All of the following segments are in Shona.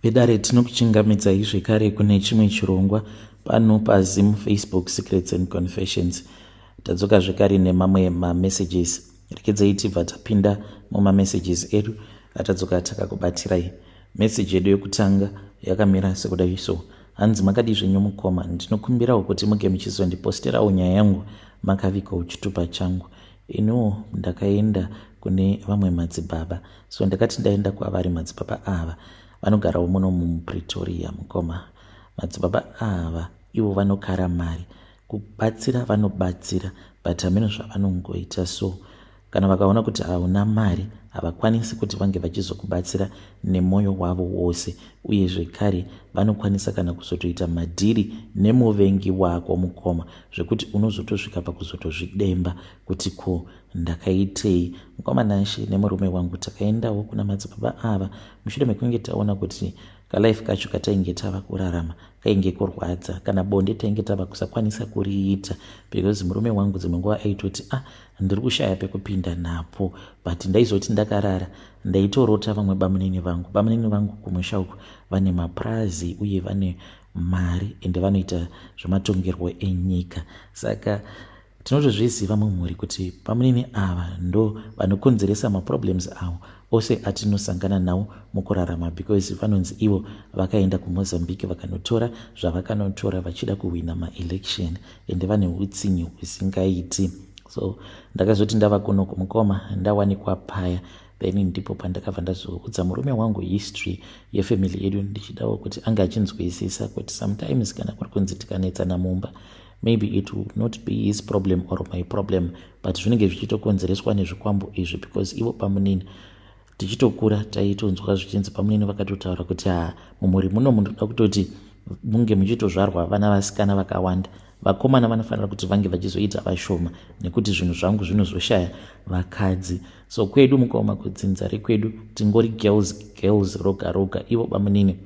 Vedare, tinokuchingamidzai zvekare kune chimwe chirongwa pano paZim Facebook Secrets and Confessions. Tadzoka zvekare nemamwe mamessages. Rekedzai tibva tapinda mumamessages edu atadzoka takakubatirai. Message yedu yekutanga yakamira sekudai so. Hanzi, "Makadii zvenyu mukoma? Ndinokumbirawo kuti muge muchizondiposterawo nyaya yangu makavigawo chitupa changu. Iniwo ndakaenda kune vamwe madzibaba." So ndakati ndaenda kwavari madzibaba ava, vanogarawo muno muPretoria. Mukoma, madzibaba ava ivo vanokara mari, kubatsira vanobatsira, but hameno zvavanongoita. So kana vakaona kuti hauna mari, havakwanisi kuti vange vachizokubatsira nemwoyo wavo wose. Uye zvekare vanokwanisa kana kuzotoita madhiri nemuvengi wako, mukoma, zvekuti unozotosvika pakuzotozvidemba kuti, "Ko ndakaitei?" Mukoma Nashe, nemurume wangu takaendawo kuna madzibaba ava mushure mekunge taona kuti kalife kacho katainge tava kurarama kainge kurwadza. Kana bonde tainge tava kusakwanisa kuriita because murume wangu dzimwe nguva aitoti, "Ah, ndiri kushaya pekupinda napo." But ndaizoti ndakarara, ndaitorota vamwe bamunini vangu. Bamunini vangu kumusha uku vane mapurazi uye vane mari, ende vanoita zvematongerwo enyika. Saka tinotozviziva mumhuri kuti bamunini ava ndo vanokonzeresa maproblems avo ose atinosangana nawo mukurarama, because vanonzi ivo vakaenda kuMozambique vakanotora zvavakanotora vachida kuhwina maelection, ende vane utsinyi husingaiti. So ndakazoti ndava kuno kumukoma, ndawanikwa paya, then ndipo pandakabva ndazoudza murume wangu history yefamily yedu, ndichidawo kuti ange achinzwisisa kuti sometimes kana kuri kunzi tikanetsana mumba, maybe it will not be his problem or my problem, but zvinenge zvichitokonzereswa nezvikwambo izvi, because ivo pamunini, tichitokura taitonzwa zvichinzi pamunini vakatotaura kuti, "Ha, mumhuri muno munoda kutoti munge muchitozvarwa vana vasikana vakawanda, vakomana vanofanira kuti vange vachizoita vashoma, nekuti zvinhu zvangu zvinozoshaya vakadzi." So kwedu, mukoma, kudzinza rekwedu tingori girls, girls roga roga. Ivo bamunini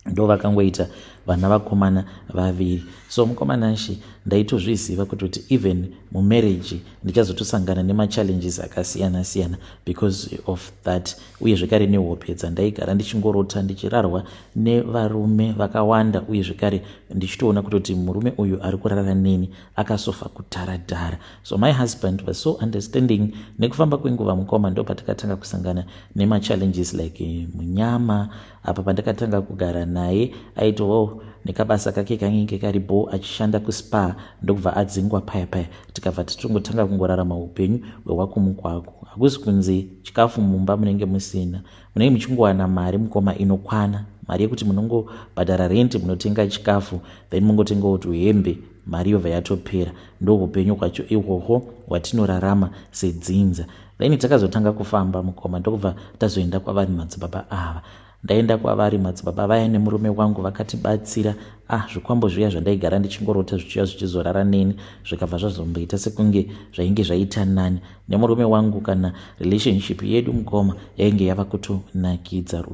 ndo vakangoita vana vakomana vaviri. So mukoma Nashe, ndaitozviziva kutoti even mumarriage ndichazotosangana nemachallenges akasiyana siyana because of that. Uye zvekare nehope dzandaigara ndichingorota ndichirarwa nevarume vakawanda, uye zvekare ndichitoona kutoti murume uyu ari kurara neni akasofa kutaradhara. So my husband was so understanding. Nekufamba kwenguva, mukoma, ndo patakatanga kusangana nemachallenges like munyama. Apa pandakatanga kugara naye, aitovawo nekabasa kake kanenge kari bo, achishanda kuSpar, ndokubva adzingwa paya paya. Tikabva titongotanga kungorarama upenyu hwewakumukwako. Hakusi kunzi chikafu mumba munenge musina, munenge muchingowana mari, mukoma, inokwana, mari yekuti munongobhadhara renti, munotenga chikafu, then mungotengawo tuhembe, mari yobva yatopera. Ndo upenyu hwacho ihwohwo hwatinorarama sedzinza. Then takazotanga kufamba, mukoma, ndokubva tazoenda kwavari madzibaba ava. Ndaenda kwavari madzibaba vaya nemurume wangu, vakatibatsira. Ah, zvikwambo zviya zvandaigara ndichingorota zvichiya zvichizorara neni zvikabva zvazomboita sekunge zvainge zvaita nani nemurume wangu. Kana relationship yedu, mukoma, yainge yava kutonakidza.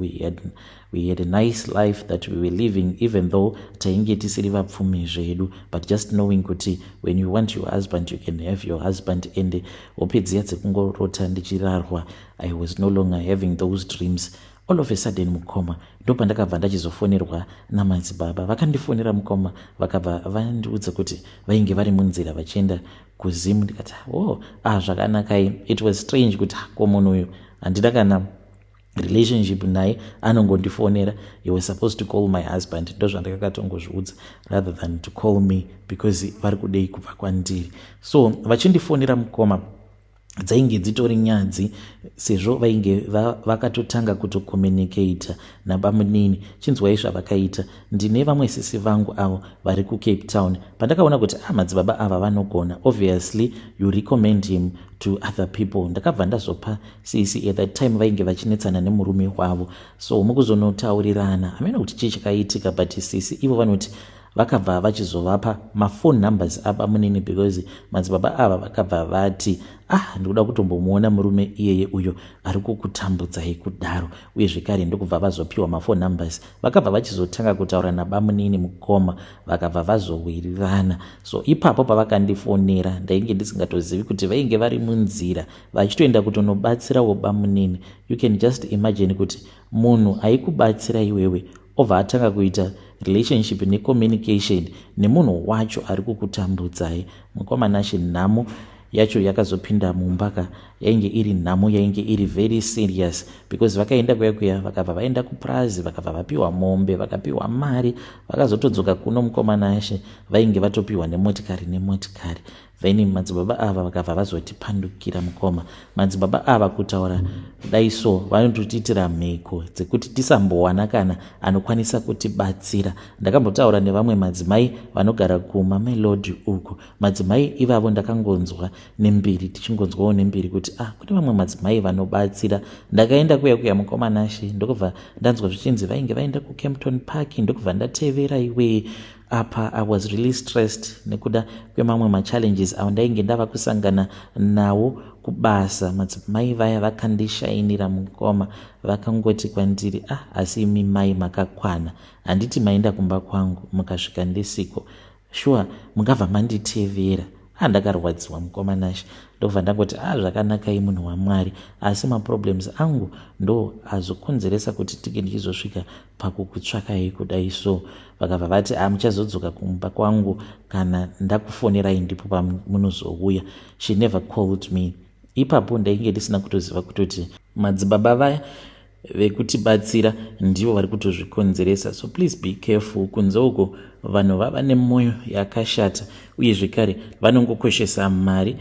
We had a nice life that we were living, even though tainge tisiri vapfumi zvedu, but just knowing kuti when you want your husband, you can have your husband. And hope dziya dzekungorota ndichirarwa, I was no longer having those dreams. All of a sudden, mukoma, ndopandakabva ndachizofonerwa namadzibaba. Vakandifonera, mukoma, vakabva vandiudza kuti vainge vari munzira vachienda kuZimu. Ndikati, "Oh, ah, zvakanakai." It was strange kuti ko munhu uyu handina kana relationship naye, anongondifonera. He was supposed to call my husband, ndo zvandakakatongozviudza, rather than to call me, because vari kudei kubva kwandiri? So vachindifonera, mukoma, dzainge dzitori nyadzi, sezvo vainge vakatotanga kutocommunicata nabamunini. Chinzwai zvavakaita: "Ndine vamwe sisi vangu avo vari kuCape Town." Pandakaona kuti, ah, madzibaba ava vanogona, obviously you recommend him to other people. Ndakabva ndazopa sisi. At that time vainge vachinetsana nemurume wavo, so mukuzonotaurirana, hamena kuti chii chakaitika, but sisi ivo vanoti Vakabva vachizovapa maphone numbers abamunini, because madzibaba ava vakabva vati, "Ah, ndikuda kutombomuona murume iyeye uyo ari kukutambudzai kudaro." Uye zvekare ndokubva vazopiwa maphone numbers. Vakabva vachizotanga kutaura nabamunini, mukoma. Vakabva vazowirirana. So ipapo pavakandifonera, ndainge ndisingatozivi kuti vainge vari munzira vachitoenda kutonobatsirawo bamunini. You can just imagine kuti munhu aikubatsira iwewe obva atanga kuita relationship necommunication nemunhu wacho ari kukutambudzai. Mukoma Nashe, nhamo yacho yakazopinda mumba ka, yainge iri nhamo, yainge iri very serious, because vakaenda kuya kuya, vakabva vaenda kupurazi, vakabva vapiwa mombe, vakapiwa mari. Vakazotodzoka kuno, mukoma Nashe, vainge vatopiwa nemotikari nemotikari. Then madzibaba ava vakabva vazotipandukira, mukoma. Madzibaba ava, kutaura dai so, vanototiitira mhiko dzekuti tisambowana kana anokwanisa kutibatsira. Ndakambotaura nevamwe madzimai vanogara kuMamelodi uku. Madzimai ivavo ndakangonzwa nembiri, tichingonzwawo nembiri kuti, ah, kune vamwe madzimai vanobatsira. Ndakaenda kuya kuya, mukoma Nashe, ndokubva ndanzwa zvichinzi vainge vaenda kuKempton Park. Ndokubva ndatevera iwe. Apa I was really stressed nekuda kwemamwe machallenges avo ndainge ndava kusangana nawo kubasa. Madzimai vaya vakandishainira, mukoma. Vakangoti kwandiri, "Ah, asi imi mai makakwana? Handiti maenda kumba kwangu mukasvika ndisiko? Sure mungabva manditevera?" Andakarwadziwa, mukoma Nashe. Ndobva ndangoti, "A ah, zvakanakai, munhu waMwari, asi maproblems angu ndo azokonzeresa kuti tinge ndichizosvika pakukutsvakai kudai." So vakabva vati, "A, ah, muchazodzoka kumba kwangu kana ndakufonerai, ndipo pamunozouya." She never called me. Ipapo ndainge ndisina kutoziva kutoti madzibaba vaya vekutibatsira ndivo vari kutozvikonzeresa. So please be careful. Kunze uko vanhu vava nemwoyo yakashata, uye zvekare vanongokoshesa mari.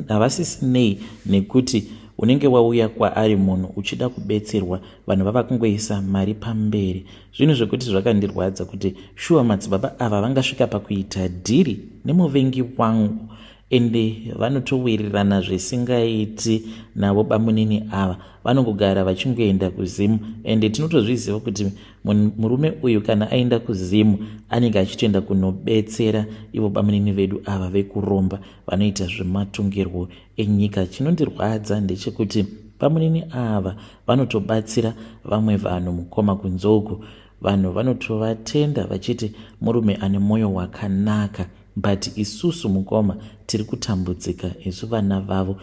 Havasisinei nekuti unenge wauya kwaari munhu uchida kubetserwa. Vanhu vava kungoisa mari pamberi. Zvinhu zvekuti zvakandirwadza kuti shuwa madzibaba ava vangasvika pakuita deal nemuvengi wangu, ende vanotowirirana zvisingaiti navo. Bamunini ava vanongogara vachingoenda kuZimu, ende tinotozviziva kuti murume uyu kana aenda kuZimu anenge achitoenda kunobetsera ivo bamunini vedu ava vekuromba, vanoita zvematongerwo enyika. Chinondirwadza ndechekuti bamunini ava vanotobatsira vamwe vanhu, mukoma. Kunze uku vanhu vanotovatenda vachiti murume ane mwoyo wakanaka, but isusu, mukoma, tiri kutambudzika isu vana vavo.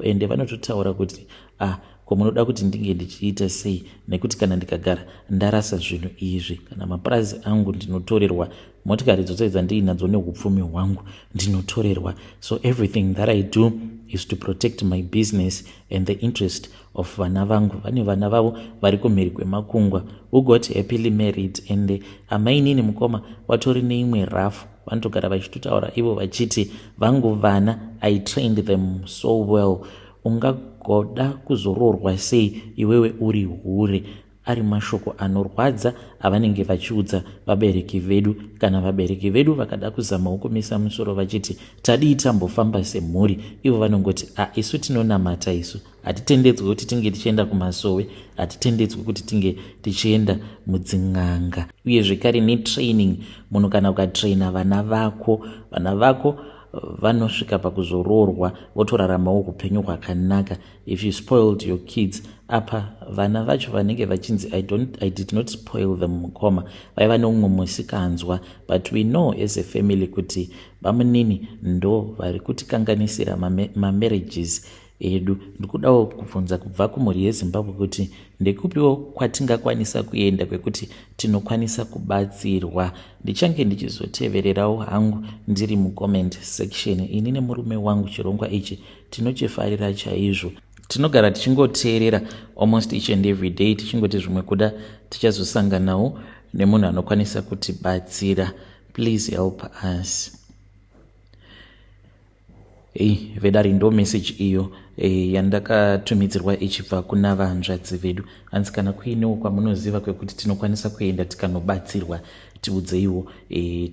Ende vanototaura kuti, "Ah, ko munoda kuti ndinge ndichiita sei? Nekuti kana ndikagara ndarasa zvinhu izvi, kana mapurazi angu ndinotorerwa, motikari dzose dzandiinadzo neupfumi hwangu ndinotorerwa. So everything that I do is to protect my business and the interest of vana vangu." Vane vana vavo vari kumhiri kwemakungwa who got happily married, and amainini, mukoma, vatori neimwe rafu. Vanotogara vachitotaura ivo vachiti, "Vangu vana, I trained them so well. Ungagoda kuzoroorwa sei iwewe uri hure?" Ari mashoko anorwadza avanenge vachiudza vabereki vedu. Kana vabereki vedu vakada kuzamawo kumisa musoro vachiti, "Tadii tambofamba semhuri?" ivo vanongoti, "A, isu tinonamata, isu hatitendedzwi kuti tinge tichienda kumasowe, hatitendedzwi kuti tinge tichienda mudzin'anga." Uye zvekare netraining, munhu kana ukatraina vana vako, vana vako vanosvika pakuzoroorwa votoraramawo upenyu hwakanaka. If you spoiled your kids, apa vana vacho vanenge vachinzi, I did not spoil them, mukoma, vaiva neumwe musikanzwa." But we know as a family kuti vamunini ndo vari kutikanganisira mamarriages edu. Ndikudawo kubvunza kubva kumhuri yeZimbabwe kuti ndekupiwo kwatingakwanisa kuenda kwekuti tinokwanisa kubatsirwa. Ndichange ndichizotevererawo hangu ndiri mucomment section. Ini nemurume wangu chirongwa ichi tinochifarira chaizvo. Tinogara tichingoteerera almost each and every day, tichingoti zvimwe kuda tichazosanganawo nemunhu anokwanisa kutibatsira. Please help us. Ei, vedari, ndo message iyo yandakatumidzirwa ichibva kuna vanzvadzi vedu. Hanzi kana kuinewo kwamunoziva kwekuti tinokwanisa kuenda tikanobatsirwa, tiudzeiwo,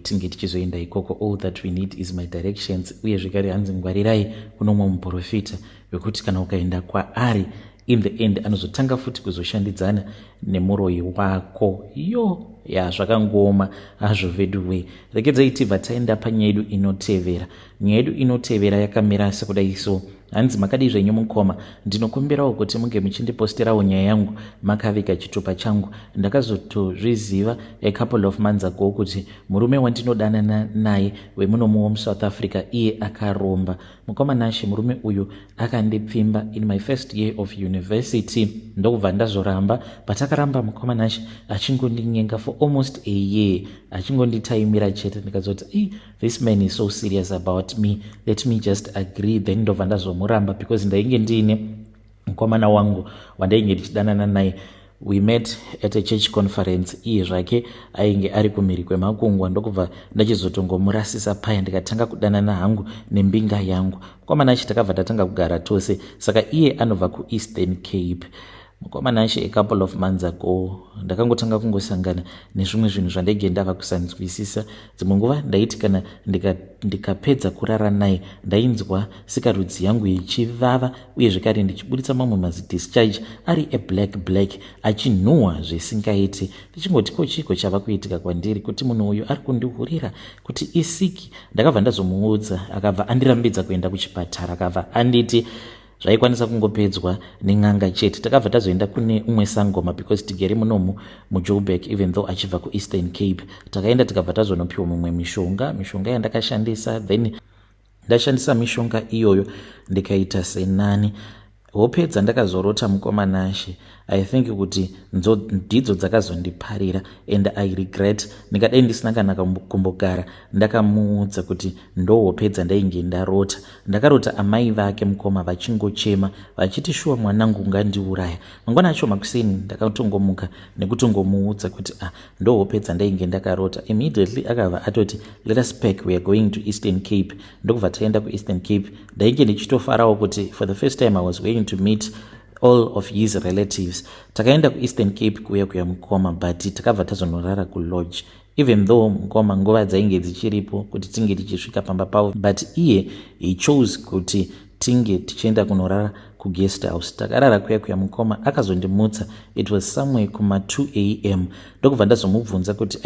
tinge tichizoenda ikoko. All that we need is my directions. Uye zvekare hanzi ngwarirai kunomwe muprofita wekuti kana ukaenda kwaari In the end anozotanga futi kuzoshandidzana nemuroyi wako. Yo ya, zvakangooma hazvo vedu we. Regedzai tibva taenda panyaya yedu inotevera. Nyaya yedu inotevera yakamira sekudai so. Hanzi, "Makadii zvenyu mukoma? Ndinokumbirawo kuti munge muchindiposterawo nyaya yangu makavika chitupa changu. Ndakazotozviziva a couple of months ago kuti murume wandinodanana naye wemunomuwo muSouth Africa iye akaromba. Mukoma Nashe, murume uyu akandipfimba in my first year of university, ndokubva ndazoramba. Patakaramba, mukoma Nashe, achingondinyenga for almost a year, achingonditaimira chete. Ndikazoti, 'This man is so serious about me, let me just agree.' Then ndobva ndazomuramba because ndainge ndiine mukomana wangu wandainge ndichidanana naye. We met at a church conference. Iye zvake ainge ari kumhiri kwemakungwa, ndokubva ndachizotongomurasisa paya, ndikatanga kudanana hangu nembinga yangu. Mukomana achi, takabva tatanga kugara tose. Saka iye anobva kuEastern Cape. Mukoma Nashe, a couple of months ago ndakangotanga kungosangana nezvimwe zvinhu zvandaige ndava kusanzwisisa. Dzimwe nguva ndaiti kana ndikapedza kurara naye, ndainzwa sikarudzi yangu ichivava, uye zvekare ndichiburitsa mamwe mazidischarge ari eblack black, achinhuhwa zvisingaiti. Ndichingoti, ko chiko chava kuitika kwandiri, kuti munhu uyu ari kundihurira, kuti isiki?' Ndakabva ndazomuudza, akabva andirambidza kuenda kuchipatara. Akabva anditi zvaikwanisa kungopedzwa nen'anga chete. Takabva tazoenda kune umwe sangoma because tigere munomu muJoburg, even though achibva kuEastern Cape. Takaenda, tikabva tazonopiwa mumwe mishonga, mishonga yandakashandisa. Then ndashandisa mishonga iyoyo, ndikaita senani. Hope dzandakazorota, mukoma Nashe, I think kuti ndidzo dzakazondiparira and I regret. Ndingadai ndisina kana kumbogara ndakamuudza kuti ndo hope dzandainge ndarota. Ndakarota amai vake, mukoma, vachingochema vachiti, 'Shuwa mwanangu ungandiuraya?' Mangwana acho makuseni ndakatongomuka nekutongomuudza kuti, ah, ndo hope dzandainge ndakarota. Immediately akabva atoti, 'Let us pack, we are going to Eastern Cape.' Ndokubva taenda kuEastern Cape. Ndainge ndichitofarawo kuti for the first time I was going to meet all of his relatives. Takaenda kuEastern Cape kuuya kuya, mukoma, but takabva tazonorara kulodge, even though, mukoma, nguva dzainge dzichiripo kuti tinge tichisvika pamba pavo, but iye he chose kuti tinge tichienda kunorara kuguest house. Takarara kuya kuya, mukoma, akazondimutsa, it was somewhere kuma2 a.m. Ndokubva ndazomubvunza kuti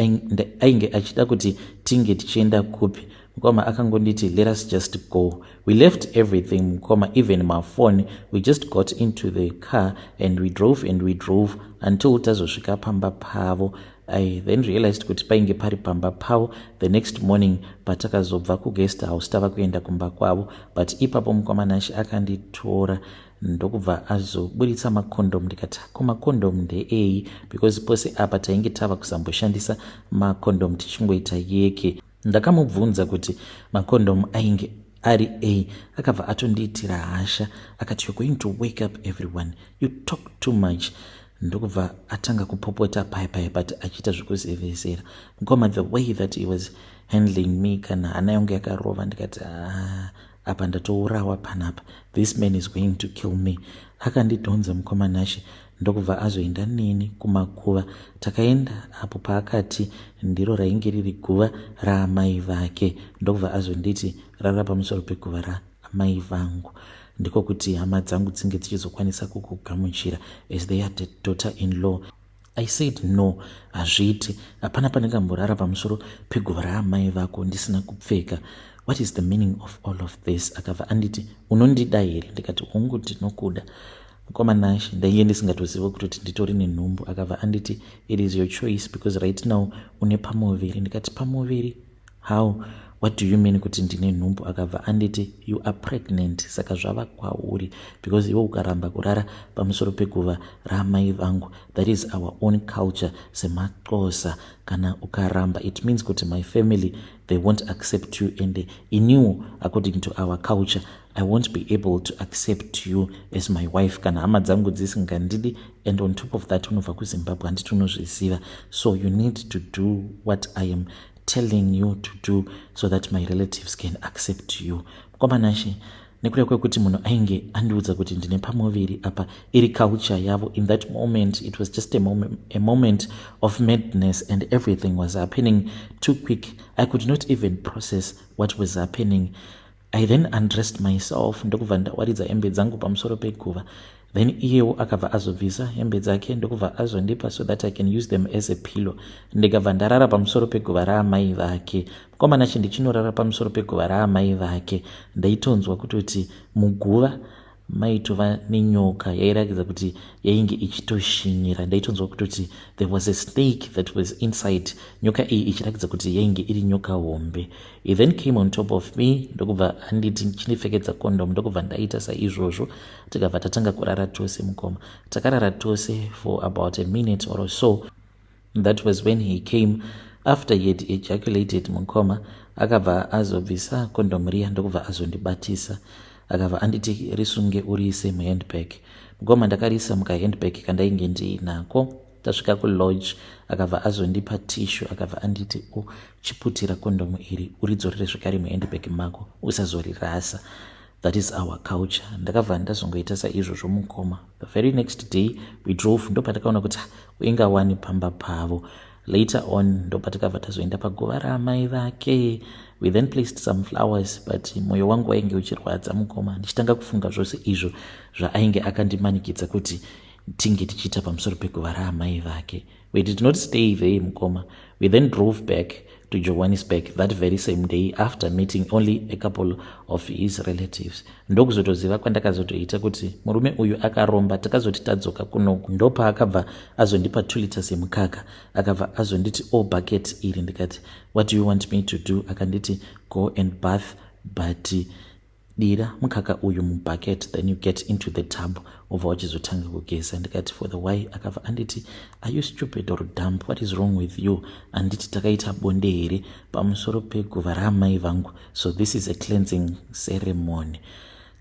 ainge achida kuti tinge tichienda kupi. Mukoma, akangonditi, 'Let us just go.' We left everything, mukoma, even mafone. We just got into the car and we drove and we drove until tazosvika pamba pavo. I then realized kuti painge pari pamba pavo the next morning patakazobva kuguest house tava kuenda kumba kwavo. But ipapo, mukoma Nashe, akanditora ndokubva azoburitsa macondom. Ndikati, ko macondom ndeei? Because pose apa tainge tava kuzamboshandisa macondom, tichingoita yeke. Ndakamubvunza kuti macondom ainge ari a. Akabva atondiitira hasha, akati, 'You're going to wake up everyone, you talk too much.' Ndokubva atanga kupopota pai pai, but achiita zvekuzevezera. Mukoma, the way that he was handling me, kana hana yangu yakarova. Ndikati, ah, apa ndatourawa panapa, this man is going to kill me. Akandidhonza, mukoma Nashe, ndokubva azoenda neni kumakuva. Takaenda apo paakati ndiro rainge riri guva raamai vake, ndokubva azonditi, 'Rara pamusoro peguva raamai vangu, ndiko kuti hama dzangu dzinge dzichizokwanisa kukugamuchira as their daughter in law.' I said, 'No, hazviiti. Hapana pandingamborara pamusoro peguva raamai vako ndisina kupfeka. What is the meaning of all of this?' Akabva anditi, 'Unondida here?' Ndikati, 'Hongu, ndinokuda.' Mukoma Nashe, ndainge ndisingatoziva kutoti nditori nenhumbu. Akabva anditi, 'It is your choice because right now une pamuviri.' Ndikati, 'Pamuviri? How? What do you mean kuti ndine nhumbu?' Akabva anditi, 'You are pregnant, saka zvava kwauri because iwe ukaramba kurara pamusoro peguva raamai vangu, that is our own culture semaXhosa, kana ukaramba, it means kuti my family, they won't accept you, and iniwo, according to our culture, I won't be able to accept you as my wife kana hama dzangu dzisingandidi. And on top of that, unobva kuZimbabwe, handiti unozviziva? So you need to do what I am telling you to do so that my relatives can accept you.' Mukoma Nashe, nekuda kwekuti munhu ainge andiudza kuti ndine pamuviri apa, iri culture yavo, in that moment it was just a moment of madness and everything was happening too quick. I could not even process what was happening. I then undressed myself, ndokubva ndawaridza hembe dzangu pamusoro peguva. Then iyewo akabva azobvisa hembe dzake, ndokubva azondipa so that I can use them as a pillow. Ndikabva ndarara pamusoro peguva raamai vake. Mukomana chi, ndichinorara pamusoro peguva raamai vake, ndaitonzwa kutoti muguva maitova nenyoka yairatidza kuti yainge ichitoshinyira. Ndaitonzwa kutoti there was a snake that was inside, nyoka iyi ichiratidza kuti yainge iri nyoka hombe. He then came on top of me, ndokubva anditi chindipfekedza condom, ndokubva ndaita saizvozvo. Tikabva tatanga kurara tose. Mukoma, takarara tose for about a minute or so. That was when he came after he had ejaculated. Mukoma, akabva azobvisa condom riya, ndokubva azondibatisa. Akabva anditi, "Risunge uriise muhandbag." Mukoma, ndakarisa mukahandbag kandainge ndiinako. Tasvika kulodge, akabva azondipa tissue, akabva anditi, "Uchiputira kondomu iri, uridzorere zvekare muhandbag mako, usazorirasa. That is our culture." Ndakabva ndazongoita saizvozvo. Mukoma, the very next day we drove, ndopatakaona kuti kuingawani pamba pavo. Later on ndopatakabva tazoenda paguva raamai vake. We then placed some flowers, but mwoyo wangu wainge uchirwadza, mukoma, ndichitanga kufunga zvose izvo zvaainge akandimanikidza kuti tinge tichiita pamusoro peguva raamai vake. We did not stay there, mukoma. We then drove back to Johannesburg that very same day after meeting only a couple of his relatives. Ndokuzotoziva kwandakazotoita kuti murume uyu akaromba. Takazoti tadzoka kunoku, ndopaakabva azondipa 2 liters emukaka. Akabva azonditi, "O, oh, bucket iri." Ndikati, "What do you want me to do?" Akanditi, "Go and bath, but dira mukaka uyu mubucket, then you get into the tub, obva wachizotanga kugeza." Ndikati, "For the why?" Akabva anditi, "Are you stupid or dumb? What is wrong with you? Anditi takaita bonde here pamusoro peguva raamai vangu? So this is a cleansing ceremony."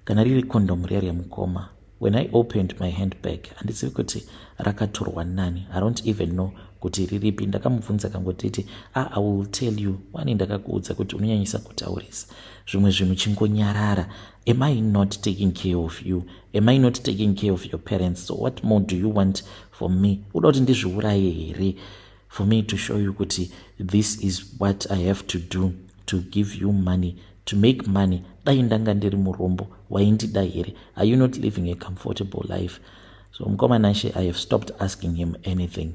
Kana riri condom riya riya, mukoma, when I opened my handbag, handizivi kuti rakatorwa nani. I don't even know kuti riripi. Ndakamubvunza, kangotiti, "Ah, I will tell you wani. Ndakakuudza kuti unonyanyisa kutaurisa zvimwe zvinhu, chingonyarara. Am I not taking care of you? Am I not taking care of your parents? So what more do you want from me? Uda kuti ndizviuraye here for me to show you kuti this is what I have to do to give you money, to make money? Dai ndanga ndiri murombo, waindida here? Are you not living a comfortable life?" So mukoma Nashe, I have stopped asking him anything.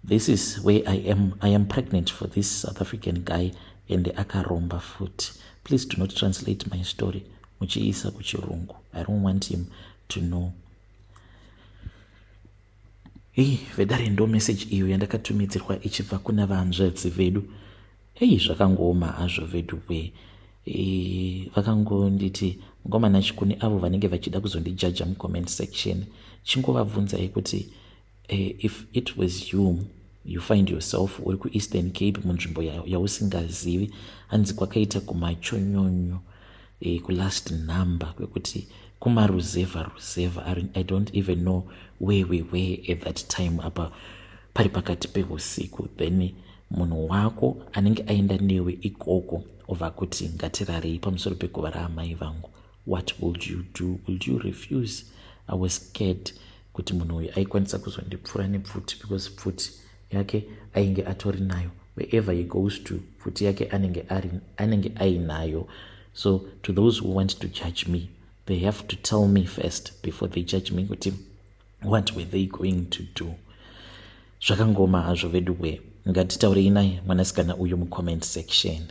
This is where I am. I am pregnant for this South African guy, and akaromba futi. Please do not translate my story muchiisa kuchirungu. I don't want him to know. Hei vedare, ndo message iyo yandakatumidzirwa ichibva kuna vanzvedzi vedu. Hei, zvakangooma hazvo vedu we. Vakangonditi, "Ngomana, kune avo vanenge vachida kuzondijaja mucomment section, chingovabvunzai kuti if it was you, you find yourself uri kuEastern Cape, munzvimbo yausingazivi, hanzi kwakaita kumachonyonyo, kulast number, kwekuti kumaruzevha ruzevha. I don't even know where we were at that time. Apa pari pakati peusiku, then munhu wako anenge aenda newe ikoko obva kuti, 'Ngatirarei pamusoro peguva raamai vangu.' What would you do? Would you refuse?" I was scared kuti munhu uyu aikwanisa kuzondipfura nepfuti, because pfuti yake ainge atori nayo. Wherever he goes to, pfuti yake anenge ainayo. So to those who want to judge me, they have to tell me first before they judge me kuti what were they going to do. Zvakangoma hazvo vedu we. Ngatitaurei naye mwanasikana uyu mucomment section.